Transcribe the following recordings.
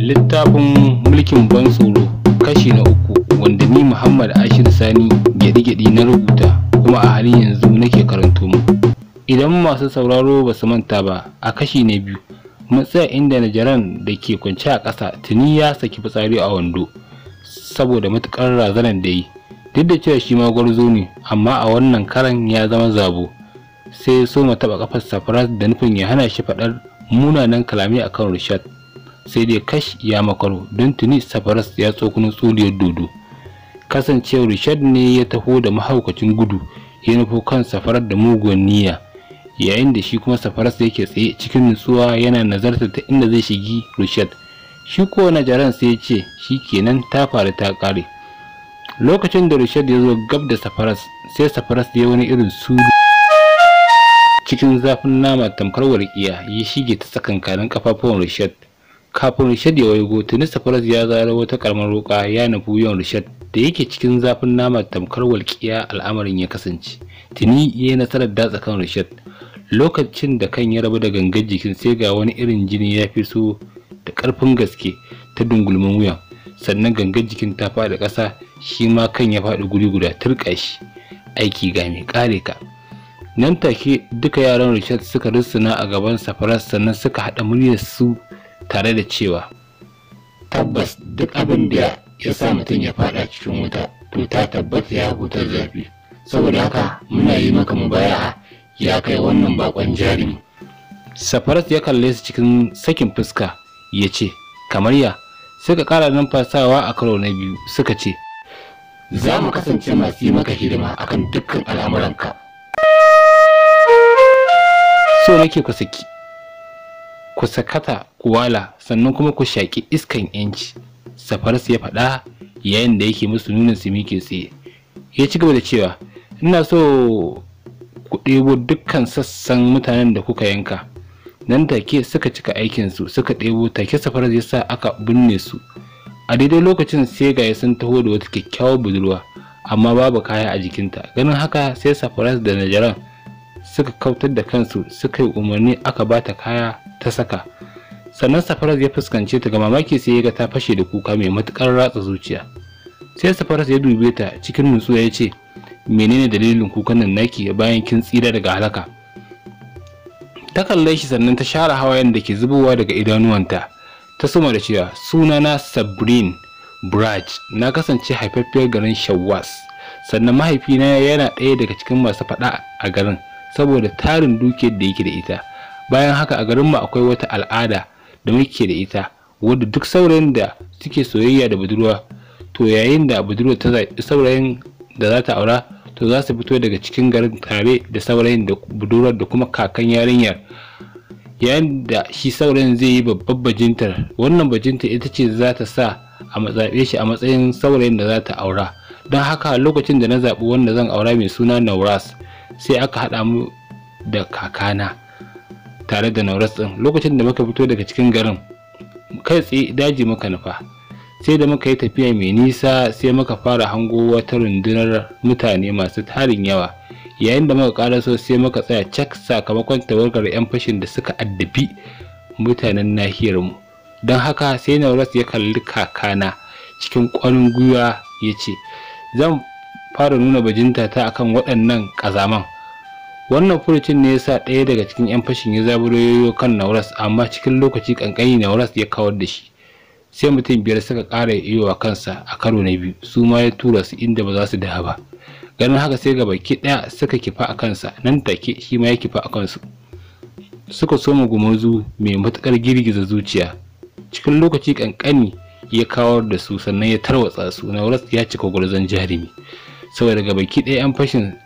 Littafin Mulkin Ban Tsoro kashi na 3, wanda ni Muhammad Ashir Sani gyaɗi-gyaɗi na rubuta kuma a halin yanzu nake karanto muku. Idan masu sauraro ba su manta ba, a kashi na 2 mun tsaya inda Najaran da ke kwance a ƙasa tuni ya saki fitsari a wando saboda matuƙar razanar da yi. Duk da cewa shi ma gwarzo ne, amma a wannan karan ya zama zabo. Sai ya soma taɓa ƙafar Safaras da nufin ya hana shi faɗar munanan kalamai akan Rishad. Sai dai kash ya makaro, don tuni Safaras ya tsokuno tsuliyar dodo. Kasancewar Rishad ne ya taho da mahaukacin gudu ya nufo kan Safaras da muguwar niyya, yayin da shi kuma Safaras yake tsaye cikin nutsuwa yana nazarta ta inda zai shigi Rishad. Shi ko Najaran sai ya ce shi kenan ta faru ta ƙare. Lokacin da Rishad ya zo gab da Safaras, sai Safaras ya wani irin sulu cikin zafin nama tamkar walƙiya ya shige ta tsakankanin kafafuwan Rishad. Kafin Rishad ya waigo, tuni Safaras ya zaro wata karamar wuƙa ya nufi wuyan Rishad da yake cikin zafin nama tamkar walƙiya. Al'amarin ya kasance tuni ya yi nasarar datsa kan Rishad. Lokacin da kan ya rabu da gangar jikin, sai ga wani irin jini ya fi so da ƙarfin gaske ta dungulmin wuyan, sannan gangar jikin ta faɗi ƙasa, shi ma kan ya faɗi guri guda turƙa shi. Aiki ga mai ƙare ka. Nan take duka yaran Rishad suka rusuna a gaban Safaras, sannan suka haɗa muryar su tare da cewa tabbas duk abin da ya sa mutum ya faɗa cikin wuta to ta tabbata ya hutar zafi. Saboda haka muna yi maka mubaya'a ya kai wannan bakon jarumi. Safaras ya kalle su cikin sakin fuska ya ce, kamar ya? Suka ƙara numfasawa a karo na 2 suka ce, za mu kasance masu yi maka hidima akan dukkan al'amuranka. So nake ku saki, ku sakata ku wala, sannan kuma ku shaƙi iskan yanci, Safaras ya faɗa yayin da yake musu nunin su miƙe tsaye. Ya ci gaba da cewa, ina so ku ɗebo dukkan sassan mutanen da kuka yanka. Nan take suka cika aikinsu suka ɗebo. Take Safaras ya sa aka binne su. A daidai lokacin sai gaya sun taho da wata kyakkyawar budurwa, amma babu kaya a jikinta. Ganin haka sai Safaras da Najaran suka kautar da kansu, suka yi umarni aka bata kaya ta saka. Sannan Safaras ya fuskance ta, ga mamaki sai ya ga ta fashe da kuka mai matukar ratsa zuciya. Sai Safaras ya dube ta cikin nutsuwa ya ce, menene dalilin kukan nan naki bayan kin tsira daga halaka? Ta kalle shi sannan ta share hawayen da ke zubowa daga idanuwanta. Ta soma da cewa, sunana Sabrin Braj, na kasance haifaffiyar garin Shawwas, sannan mahaifina yana ɗaya daga cikin masu faɗa a garin saboda tarin dukiyar da yake da ita. Bayan haka a garinmu akwai wata al'ada da muke da ita, wadda duk saurayin da suke soyayya da budurwa, to yayin da budurwa ta zaɓi saurayin da za ta aura, to za su fito daga cikin garin tare da saurayin da budurwar da kuma kakan yarinyar. Yayin da shi saurayin zai yi babbar bajintar, wannan bajintar ita ce za ta sa a zaɓe shi a matsayin saurayin da za ta aura. Don haka lokacin da na zaɓi wanda zan aura mai suna Nauras, sai aka haɗa mu da kakana tare da Nauras ɗin. Lokacin da muka fito daga cikin garin, kai tsaye daji muka nufa. Sai da muka yi tafiya mai nisa sai muka fara hango wata rundunar mutane masu tarin yawa. Yayin da muka ƙaraso sai muka tsaya cak sakamakon tawagar 'yan fashin da suka addabi mutanen nahiyarmu. Don haka sai Nauras ya kalli kakana cikin ƙwarin gwiwa ya ce, zan fara nuna bajinta ta akan waɗannan ƙazaman. Wannan furucin ne yasa ɗaya daga cikin 'yan fashin ya zaburo yoyo kan Nauras, amma cikin lokaci ƙanƙani Nauras ya kawar da shi. Sai mutum 5 suka ƙara iyo a kansa a karo na 2, su ma ya tura su inda ba za su daha ba. Ganin haka sai ga baki ɗaya suka kifa a kansa, nan take shi ma ya kifa a kansu. Suka soma gumurzu mai matuƙar girgiza zuciya. Cikin lokaci ƙanƙani ya kawar da su sannan ya tarwatsa su. Nauras ya cika gwarzon jarumi, saboda ga baki ɗaya 'yan fashin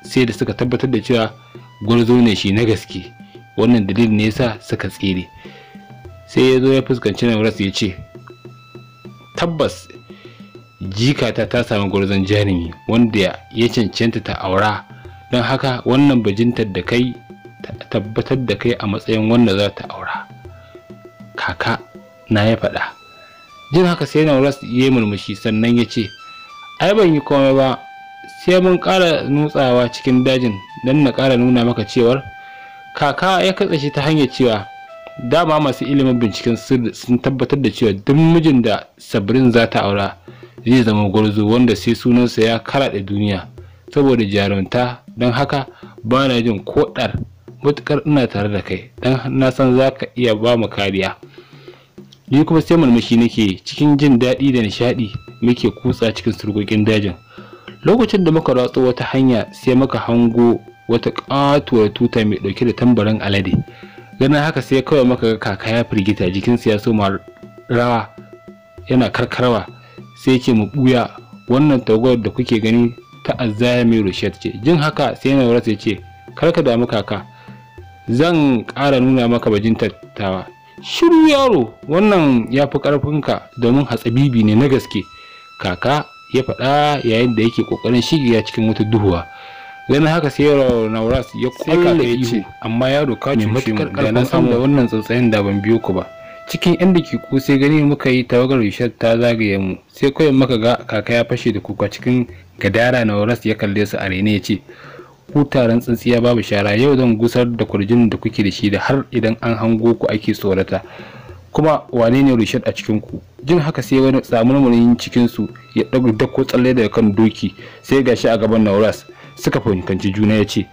sai da suka tabbatar da cewa gwarzo ne shi na gaske. Wannan dalilin ne yasa suka tsere. Sai ya zo ya fuskanci Nauras ya ce, tabbas jikata ta sami gwarzon jarumi wanda ya cancanta ta aura. Don haka wannan bajintar da kai ta tabbatar da kai a matsayin wanda za ta aura. Kaka na ya faɗa. Jin haka sai Nauras ya yi murmushi sannan ya ce, ai ban yi komai ba, sai mun ƙara nutsawa cikin dajin don na ƙara nuna maka cewar. Kaka ya katse shi ta hanyar cewa, Dama masu ilimin binciken sirri sun tabbatar da cewa duk mijin da Sabrin za ta aura zai zama gwarzo wanda sai sunansa ya karaɗe duniya saboda jarumta. Don haka ba na jin ko ɗar matuƙar ina tare da kai, don na san za ka iya ba mu kariya. Ni kuma sai murmushi nake cikin jin daɗi da nishaɗi muke kutsa cikin surgokin dajin. Lokacin da muka ratso wata hanya sai muka hango wata ƙatuwar tuta mai ɗauke da tambarin alade. Ganin haka sai kawai muka ga kaka ya firgita, jikinsa ya soma rawa yana karkarwa, sai ce mu ɓuya, wannan tawagar da kuke gani ta Azzaya mai Rushet ce. Jin haka sai Nauras ya ce kar ka damu kaka, zan ƙara nuna maka bajintar tawa. Shiru yaro, wannan ya fi ƙarfinka domin hatsabibi ne na gaske, kaka ya faɗa yayin da yake ƙoƙarin shigewa cikin wata duhuwa. Ganin haka sai Nauras ya ƙwalla ihu, amma yaro ka mai cuce mu, matuƙar da na ƙarfin samu da wannan tsautsayin da ban biyo ku ba. Cikin yan dakiku sai gani muka yi tawagar Rishat ta zagaye mu, sai kawai muka ga kaka ya fashe da kuka cikin gadara. Nauras ya kalle su a rene ya ce ku taron tsintsiya babu shara, yau zan gusar da kurjin da kuke da shi da har idan an hango ku ake tsorata. Kuma wane ne Rishat a cikin ku? Jin haka sai wani tsamurmurin cikin su ya dago dako tsalle daga kan doki, sai gashi a gaban Nauras suka fahimci juna ya ce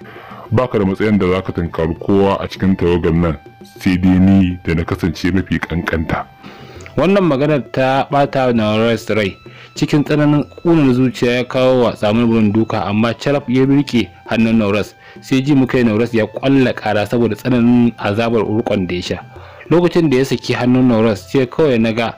Baka da matsayin da zaka tunkari kowa a cikin tawagar nan sai dai ni da na kasance mafi kankanta. Wannan maganar ta bata Nauras rai. Cikin tsananin ƙunar zuciya ya kawo wa tsamurmurin duka, amma caraf ya rike hannun Nauras. Sai ji muka yi Nauras ya kwalla ƙara saboda tsananin azabar rukon da ya sha. Lokacin da ya saki hannun Nauras sai kawai na ga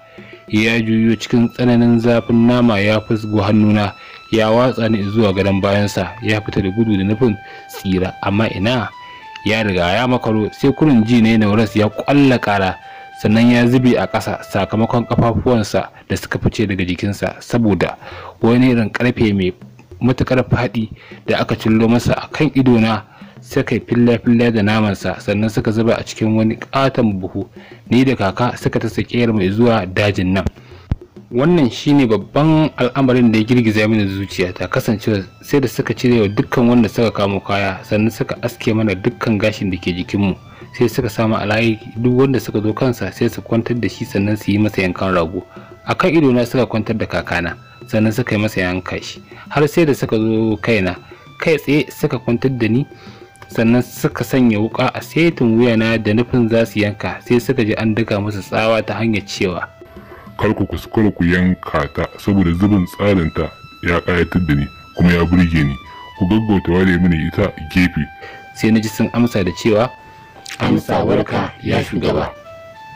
ya juyo cikin tsananin zafin nama ya fusgo hannuna ya watsa ni zuwa gadon bayansa, ya fita da gudu da nufin tsira, amma ina ya riga ya makaro. Sai kurin ji ne Nauras ya kwalla ƙara, sannan ya zube a ƙasa sakamakon ƙafafuwansa da suka fice daga jikinsa saboda wani irin ƙarfe mai matuƙar faɗi da aka cillo masa a kan idona. Suka yi filla-filla da namansa sannan suka zuba a cikin wani ƙaton buhu. Ni da kaka suka ta sakiyar mai zuwa dajin nan. Wannan shine babban al'amarin da ya girgiza mini zuciyata, kasancewa sai da suka cire wa dukkan wanda suka kamo kaya, sannan suka aske mana dukkan gashin da ke jikinmu, sai suka samu alayi duk wanda suka zo kansa sai su kwantar da shi sannan su yi masa yankan rago. A kan idona suka kwantar da kakana sannan suka yi masa yanka shi, har sai da suka zo kaina kai tsaye suka kwantar da ni, sannan suka sanya wuka a setin wuyana da nufin za su yanka, sai suka ji an daga musu tsawa ta hanyar cewa Kar ku kuskura ku yanka ta saboda zubin tsarinta ya ƙayatar da ni kuma ya burge ni. Ku gaggauta ware mini ita gefe. Sai na ji sun amsa da cewa Amsawarka ya shugaba.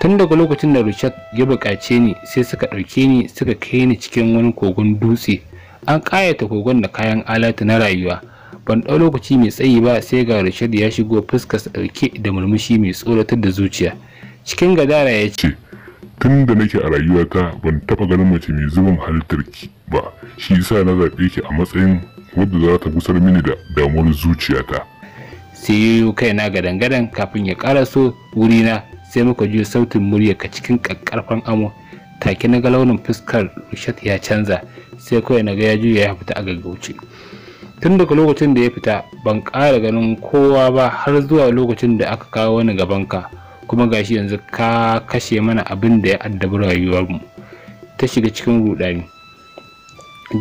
Tun daga lokacin da Richard ya buƙace ni sai suka ɗauke ni suka kai ni cikin wani kogon dutse. An ƙayata kogon da kayan alatu na rayuwa. Ban ɗau lokaci mai tsayi ba sai ga Richard ya shigo, fuskarsa ɗauke da murmushi mai tsoratar da zuciya. Cikin gadara ya ce Ce tun da nake a rayuwata ban taɓa ganin mace mai zubin halittar ki ba, shi yasa na zaɓe ki a matsayin wadda za ta gusar mini da damuwar zuciyata. Sai yoyo kaina gadan-gadan kafin ya karaso wurina, sai muka ji sautin muryarka cikin kakkarfan amo. Take na ga launin fuskar Rushat ya canza, sai kawai na ga ya juya ya fita a gaggauce. Tun daga lokacin da ya fita ban ƙara ganin kowa ba har zuwa lokacin da aka kawo wani gabanka, kuma gashi yanzu ka kashe mana abin da ya addabi rayuwarmu ta shiga cikin rudani.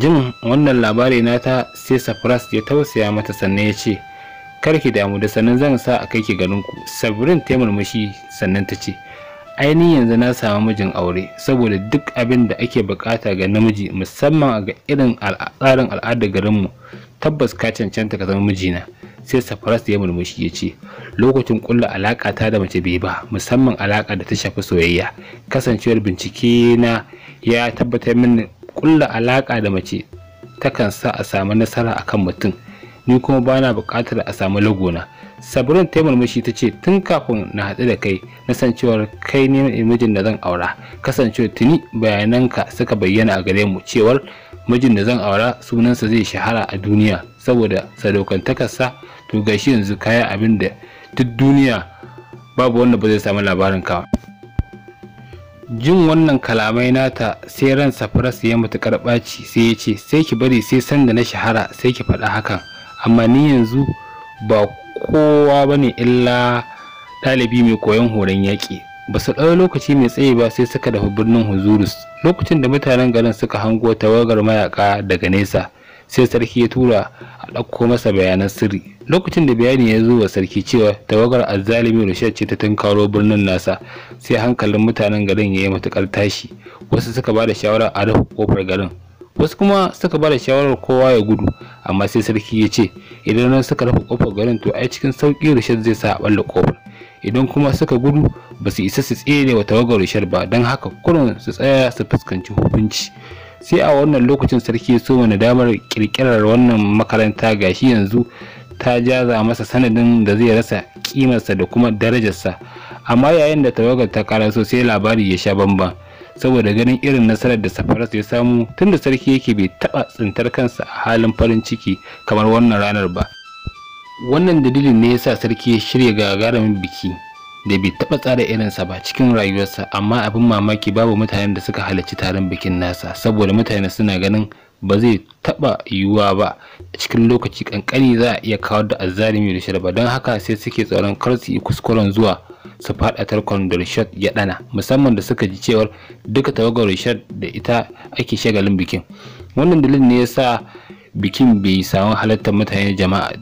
Jin wannan labari nata sai Safras ya tausaya mata sannan ya ce kar ki damu, da sannan zan sa a kai ki garin ku. Sabrin ta murmushi sannan ta ce ainihin yanzu na samu mijin aure, saboda duk abin da ake bukata ga namiji musamman ga irin tsarin al'adar garinmu, tabbas ka cancanta ka zama mijina. Sai Safaras ya murmushi ya ce lokacin kulla alaka ta da mace bai ba, musamman alaka da ta shafi soyayya. Kasancewar bincike na ya tabbatar mini kulla alaka da mace takan sa a samu nasara akan mutum, ni kuma bana buƙatar a samu lagona. Sabrin ta murmushi ta ce tun kafin na haɗu da kai na san cewar kai ne mijin da zan aura, kasancewar tuni bayananka suka bayyana a gare mu cewar mijin da zan aura sunansa zai shahara a duniya saboda sadaukantakarsa. To gashi yanzu kaya abin da duk duniya babu wanda ba zai samu labarin ka. Jin wannan kalamai nata sai ran Safras ya matuƙar ɓaci, sai ya ce sai ki bari sai sanda na shahara sai ki faɗa hakan, amma ni yanzu ba kowa bane illa Ɗalibi mai koyon horon yaƙi. Ba su ɗau lokaci mai tsayi ba sai suka dafa birnin Huzurus. Lokacin da mutanen garin suka hango tawagar mayaka daga nesa, sai sarki ya tura a ɗauko masa bayanan sirri. Lokacin da bayani ya zo wa sarki cewa tawagar azzalimi Rashad ce ta tunkaro birnin nasa, sai hankalin mutanen garin ya yi matuƙar tashi. Wasu suka ba da shawarar a rufe ƙofar garin, wasu kuma suka ba da shawarar kowa ya gudu, amma sai sarki ya ce idan nan suka rufe ƙofar garin to ai cikin sauƙi Rashad zai sa a ɓalle ƙofar. Idan kuma suka gudu ba su isa su tsere wa tawagar Rashad ba, don haka kurun su tsaya su fuskanci hukunci. Sai a wannan lokacin sarki ya soma nadamar kirkirar wannan makaranta, gashi yanzu ta jaza masa sanadin da zai rasa kimarsa da kuma darajarsa. Amma yayin da tawagar ta karaso sai labari ya sha bamban, saboda ganin irin nasarar da Safaras ya samu tunda sarki yake bai taba tsintar kansa a halin farin ciki kamar wannan ranar ba. Wannan dalilin ne yasa sarki ya shirya gagarumin biki da bai taɓa tsara irinsa ba cikin rayuwarsa. Amma abin mamaki babu mutanen da suka halarci taron bikin nasa, saboda mutane suna ganin ba zai taɓa yiwuwa ba a cikin lokaci kankani za a iya kawar da azzalimi Rashad ba. Don haka sai suke tsoron kar su yi kuskuren zuwa su faɗa tarkon da Rashad ya ɗana, musamman da suka ji cewar duka tawagar Rashad da ita ake shagalin bikin. Wannan dalilin ne yasa bikin bai samu halartar mutane jama'a.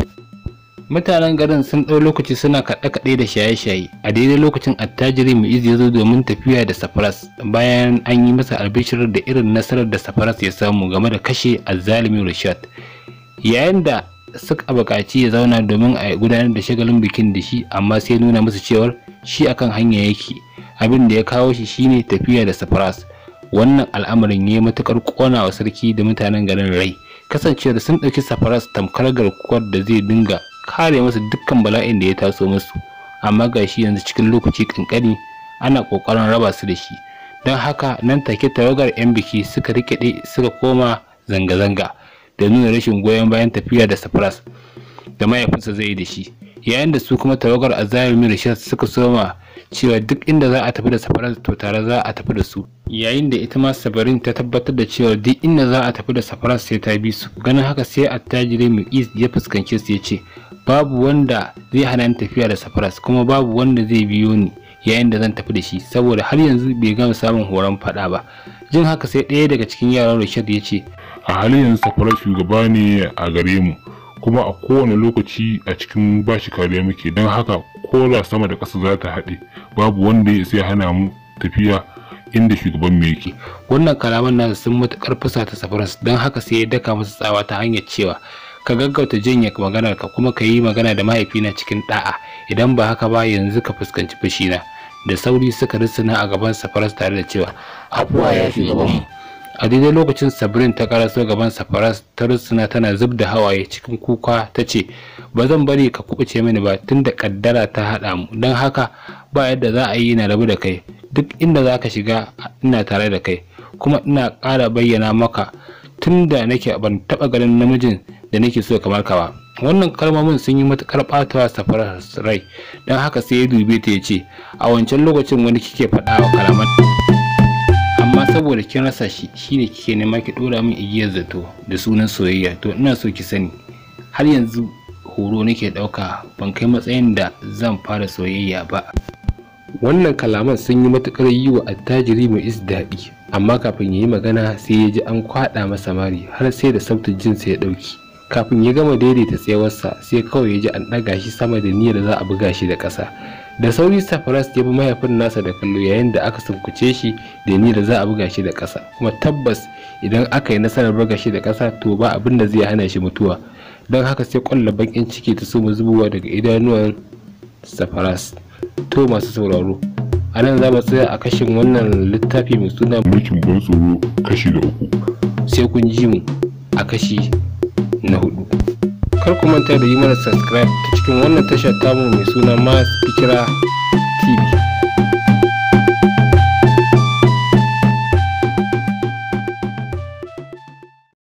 Mutanen garin sun ɗau lokaci suna kaɗe-kaɗe da shaye-shaye. A daidai lokacin attajiri Mu'iz ya zo domin tafiya da Safaras bayan an yi masa albishir da irin nasarar da Safaras ya samu game da kashe azzalimi Rashad. Yayin da suka buƙaci ya zauna domin a gudanar da shagalin bikin da shi, amma sai nuna musu cewar shi akan hanya yake, abin da ya kawo shi shine tafiya da Safaras. Wannan al'amarin ya yi matuƙar ƙona wa sarki da mutanen garin rai, kasancewar sun ɗauki Safaras tamkar garkuwar da zai dinga kare musu dukkan bala'in da ya taso musu. Amma gashi yanzu cikin lokaci kankani ana kokarin raba su da shi. Don haka nan take tawagar yan biki suka rikide suka koma zanga-zanga da nuna rashin goyon bayan tafiya da Safaras da mahaifinsa zai yi da shi, yayin da su kuma tawagar azzalimi Rashad suka soma cewa duk inda za a tafi da Safaras to tare za a tafi da su, yayin da ita ma Sabarin ta tabbatar da cewa duk inda za a tafi da Safaras sai ta bi su. Ganin haka sai attajiri Mu'iz ya fuskance su ya ce babu wanda zai hana ni tafiya da Safaras, kuma babu wanda zai biyo ni yayin da zan tafi da shi, saboda har yanzu bai gama samun horon faɗa ba. Jin haka sai ɗaya daga cikin yaran Rashad ya ce a halin yanzu Safaras shugaba ne a gare mu, kuma a kowane lokaci a cikin bashi kariya muke, don haka ko da sama da ƙasa za ta haɗe babu wanda ya sai hana mu tafiya inda shugaban mu yake. Wannan kalaman nasa sun matuƙar fusata Safaras, don haka sai ya daka masa tsawa ta hanyar cewa ka gaggauta janye maganar ka kuma ka yi magana da mahaifina cikin da'a, idan ba haka ba yanzu ka fuskanci fushina. Da sauri suka risina a gaban Safaras tare da cewa afuwa ya shugabanmu. A daidai lokacin Sabrin ta karaso gaban Safaras ta rusuna tana zub da hawaye cikin kuka ta ce ba zan bari ka kubuce mini ba tunda kaddara ta haɗa mu, don haka ba yadda za a yi na rabu da kai, duk inda za ka shiga ina tare da kai, kuma ina ƙara bayyana maka tunda nake ban taɓa ganin namijin da nake so kamar ka ba. Wannan kalmomin sun yi matuƙar ɓatawa Safaras rai, don haka sai ya dube ta ya ce a wancan lokacin wani kike faɗa wa kalaman, amma saboda kin rasa shi shine kike nema ki ɗora min igiyar zato da sunan soyayya. To ina so ki sani har yanzu horo nake ɗauka, ban kai matsayin da zan fara soyayya ba. Wannan kalaman sun yi matuƙar yi wa attajiri Mu'iz daɗi, amma kafin ya yi magana sai ya ji an kwaɗa masa mari har sai da sautin jinsa ya ɗauki. Kafin ya gama daidaita tsayawarsa sai kawai ya ji an ɗaga shi sama da niyyar za a buga shi da ƙasa. Da sauri Safaras ya bi mahaifin nasa da kallo yayin da aka sunkuce shi da niyyar za a buga shi da ƙasa, kuma tabbas idan aka yi nasarar buga shi da ƙasa to ba abin da zai hana shi mutuwa. Don haka sai ƙwallon baƙin ciki ta soma zubowa daga idanuwan Safaras. To masu sauraro, a nan za mu tsaya a kashin wannan littafi mai suna Mulkin ban tsoro kashi na 3. Sai kun ji mu a kashi na 4. Kar ku manta da yi mana subscribe ta cikin wannan tashar tamu mai suna Mass Fikira TV.